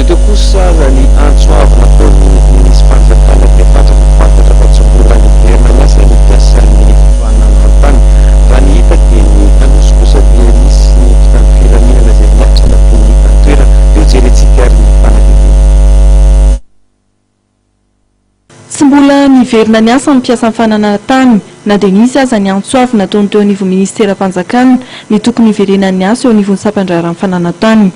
teo kosa aza ny antso avo nataon'ny minisim-panjakana dia fantatra fa tsy mbola niverina niasa ny mpiasan'ny fananan-tany. Raha ny hita teny Anosy kosa dia nisy ny mpitandro filaminana izay niatrana teny an-toerana. Dia hojerentsika ary ny fanadihadiana. Tsy mbola niverina niasa ny mpiasan'ny fananan-tany na dia nisy aza ny antso avo nataony teo anivon'ny minisiteram-panjakana ny tokony hiverenan'ny asa eo anivon'ny sampan-draharahan'ny fananan-tany.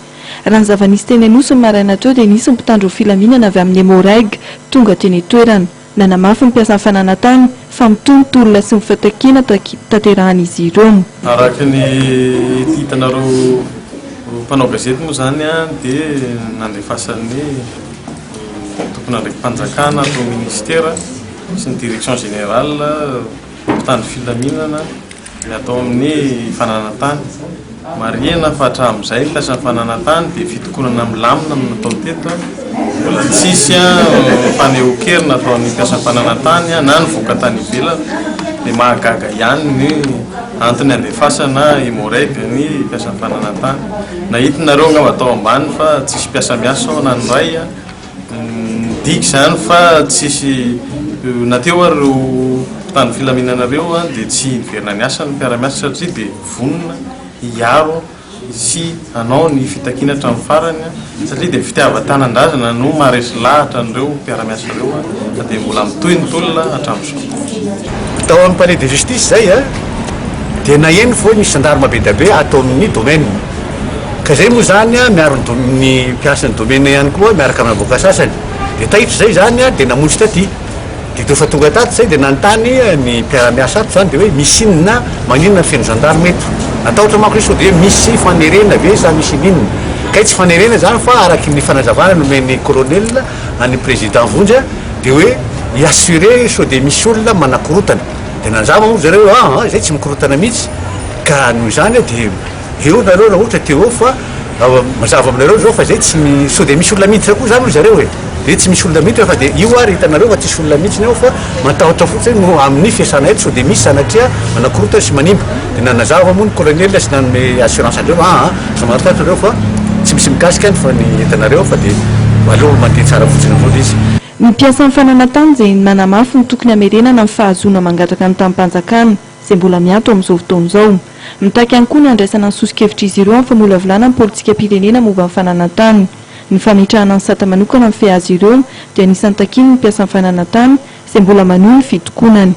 Raha ny zava-nisy teny Anosy ny maraina teo dia nisy ny mpitandro ny filaminana avy amin'ny Emmo-Reg tonga teny an-toerana. Nanamafy ny mpiasan'ny fananan-tany fa mitohy ny tolona sy ny fitakiana tanterahan'izy ireo. Araka ny hitanareo mpanao gazety moa izany dia nandefasan'ny tompon'andraiki-panjakana ato amin'ny minisitera sy ny direction générale mpitandro filaminana ny atao amin'ny fananan-tany. Marihina fa hatramin'izay ny mpiasan'ny fananan-tany dia fitokonana milamina no natao teto, mbola tsisy fanehoan-kery nataon'ny mpiasan'ny fananan-tany na nivoaka tany ivelany, dia mahagaga ihany ny antony andefasana Emmo-Reg ny mpiasan'ny fananan-tany. Nahita nareo angamba tao ambany fa tsisy mpiasa miasa ao na ny iray. Midika izany fa tsisy na teo ary ireo mpitandro filaminana ireo dia tsy niverina niasa ny mpiara-miasa satria dia vonona hiaro sy hanao ny fitakiana hatramin'ny farany satria dia fitiavan-tanindrazana no maharesy lahatra an'ireo mpiara-miasa ireo fa dia mbola mitohy ny tolona hatramin'izao. Tao amin'ny palais de justice izay dia naheno fa hoe misy gendarme be dia be ato amin'ny domaine. Ka izay moa izany miaro ny ny mpiasan'ny domaine ihany koa miaraka amin'ny avocat sasany. Dia taitra izay izany dia namonjy taty. Dia rehefa tonga tato izay dia nanontany ny mpiara-miasa ato izany dia hoe misy inona, maninona no feno gendarme eto. Natahotra manko izy sao dia hoe misy fanerena ve sa misy ininona. Kay tsy fanerena izany fa araky ny fanazavana nomen'ny colonel an'ny président Vonjy dia hoe hi-assurer sao dia misy olona manakorontana. Dia nanazava moa zareo hoe aa izay tsy mikorontana mihitsy ka noho izany dia Eo nareo raha ohatra te eo fa mazava aminareo zao fa zay tsy sao dia misy olona miditra koa zany hoy zareo e! De tsy misy olona miditra fa de io ary hitanareo fa tsisy olona mihitsiny ao fa matahotra fotsiny no amin'ny fiasana eto sao dia misy sanatria manakorotana sy manimba de nanazava moa ny colonel sy nanome assurance andreo fa aa aza matahotra nareo fa tsy misy mikasika ny fa ny entanareo fa de aleo mandeha tsara fotsiny amzao le izy. Ny mpiasan'ny fananantany izay manamafy ny tokony hamerenana ny fahazoana mangataka ny tanim-panjakana. izay mbola miato amin'izao fotoana izao. Mitaky ihany koa ny handraisana ny soso-kevitr'izy ireo amin'ny famolavolana ny politikam-pirenena momba ny fananan-tany. Ny fametrahana ny sata manokana mifehy azy ireo dia anisan'ny takian'ny mpiasan'ny fananan-tany izay mbola manohy ny fitokonany.